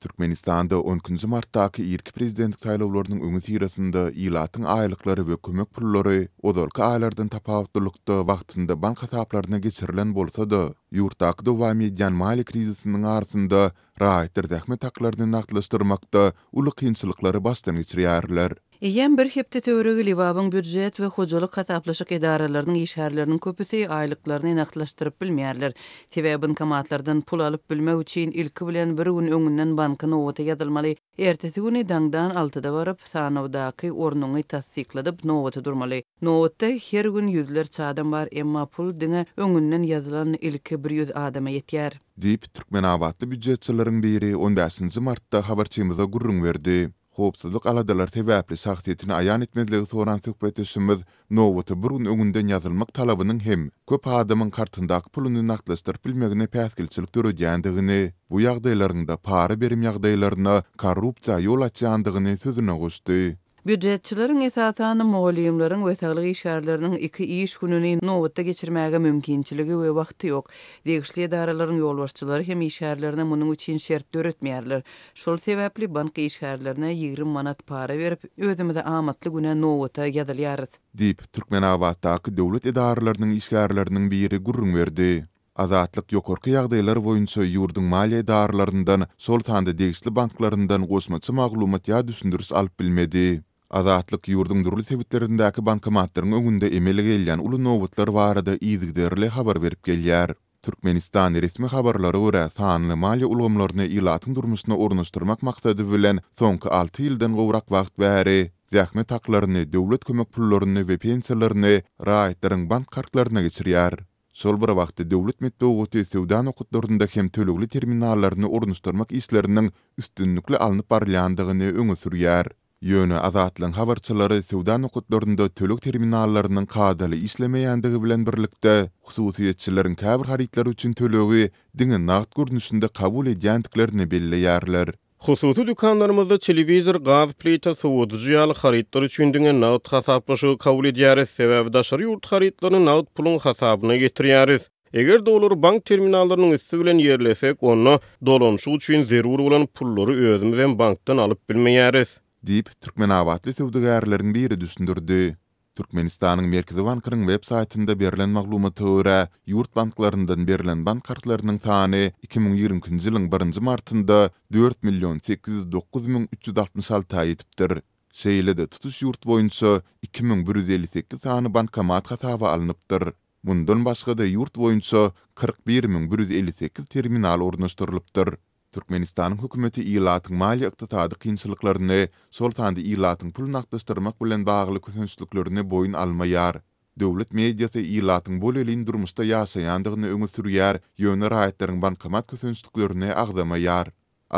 Türkmenistanda on ikinji martdaky irki prezidentlik saýlawlarynyň öňüsyrasynda ilatyň aýlyklary we kömek pullary ozalky aýlardan tapawutlylykda wagtynda bank hasaplaryna geçirilen bolsa-da, ýurtdaky dowam edýän maliýe krizisiniň arasynda raýatlar zähmet haklaryny nagtlaşdyrmakda uly kynçylyklary başdan geçirýärler. Eýýäm bir hepde töweregi Lebabyň býujet we hojalyk hasaplaşyk edaralarynyň işgärleriniň köpüsi aýlyklaryny nagtlaşdyryp bilmeýärler. Sebäbi bankomatlardan pul alyp bilmek üçin ilki bilen bir gün öňünden banka nobata ýazylmaly. Ertesi güni daňdan altyda baryp, sanawdaky ornuňy tassykladyp, nobata durmaly. Nobatda her gün ýüzlerçe adam bar, emma pul diňe öňünden ýazylan ilki bir ýüz adama ýetýär. Diýip, türkmenabatly býujetçileriň biri on bäşinji martda habarçymyza gürrüň berdi. Howpsuzlyk aladalary sebäpli şahsyýetini aýan etmezligi soran söhbetdeşimiz nobata bir gün öňünden ýazylmak talabynyň hem köp adamyň kartyndaky puluny nagtlaşdyryp bilmegine päsgelçilik döredýändigini, bu ýagdaýlaryň-da para-berim ýagdaýlaryna, korrupsiýa ýol açýandygyny sözüne goşdy. Býujetçileriň, esasan, mugallymlaryň we saglyk işgärleriniň iki iş gününi nobatda geçirmäge mümkinçiligi we wagty ýok. Degişli edaralaryň ýolbaşçylary hem işgärlerine munuň üçin şert döretmeýärler. Şol sebäpli bank işgärlerine 20 manat para berip, özümize amatly güne nobata ýazylýarys. Diýip, Türkmenabatdaky döwlet edaralarynyň işgärleriniň biri gürrüň berdi. Azatlyk ýokarky ýagdaýlar boýunça ýurduň maliýe edaralaryndan, şol sanda degişli banklaryndan goşmaça maglumat ýa düşündiriş alyp bilmedi. Azatlyk ýurduň dürli sebitlerindäki bankomatlaryň öňünde emele gelýän uly nobatlar barada yzygiderli habar berip gelýär. Türkmenistan resmi habarlara görä, sanly maliýe ulgamlaryny ilatyň durmuşyna ornaşdyrmak maksady bilen soňky alty ýyldan gowrak wagt bäri zähmet haklaryny, döwlet kömek pullaryny we pensiýalaryny raýatlaryň bank kartlaryna geçirýär. Şol bir wagtda döwlet metbugaty söwda nokatlarynda hem tölegli terminallaryny ornaşdyrmak işleriniň üstünlikli alnyp barylýandygyny öňe sürýär. Ýöne Azatlygyň habarçylary söwda nokatlarynda töleg terminallarynyň kadaly işlemeýändigi bilen birlikde, hususyýetçileriň käbir harytlar üçin tölegi diňe nagt görnüşinde kabul edýändiklerini belleýärler. Hususy dükanlarymyzda telewizor, gaz plita, sowadyjy ýaly harytlar üçin diňe nagt hasaplaşygy kabul edýäris, sebäbi daşary ýurt harytlaryny nagt puluň hasabyna getirýäris. Eger-de olary bank terminallarynyň üsti bilen ýerlesek, onda dolanyşyk üçin zerur bolan pullary özümizem bankdan alyp bilmeýäris. Diýip, türkmenabatly söwdagärleriň biri düşündirdi. Türkmenistanyň Merkezi bankynyň web saýtynda berlen maglumata görä, ýurt banklaryndan berlen bank kartlarynyň sany 2022-nji ýylyň birinji martynda 4 809 366-a ýetipdir. Şeýle-de, tutuş ýurt boýunça 2158 sany bankomat hasaba alnypdyr. Mundan başga-da, ýurt boýunça 41 158 terminal ornaşdyrylypdyr. Türkmenistanyň hökümeti ilatyň maliýe-ykdysady kynçylyklaryny, şol sanda ilatyň pul nagtlaşdyrmak bilen bagly kösençliklerini boýun almaýar. Döwlet mediasy ilatyň bolelin durmuşda ýaşaýandygyny öňe sürýär, ýöne raýatlaryň bankomat kösençliklerini agzamaýar.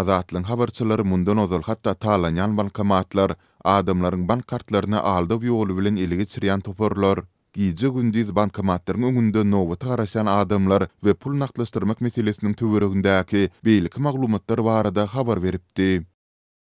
Azatlygyň habarçylary mundan ozal hatda talanýan bankomatlar, adamlaryň bank kartlaryny aldaw ýoly bilen ele geçirýän toparlar, Gije-gündiz bankomatlaryň öňünde nobata garaşýan adamlar we pul nagtlaşdyrmak meselesiniň töweregindäki beýleki maglumatlar barada habar beripdi.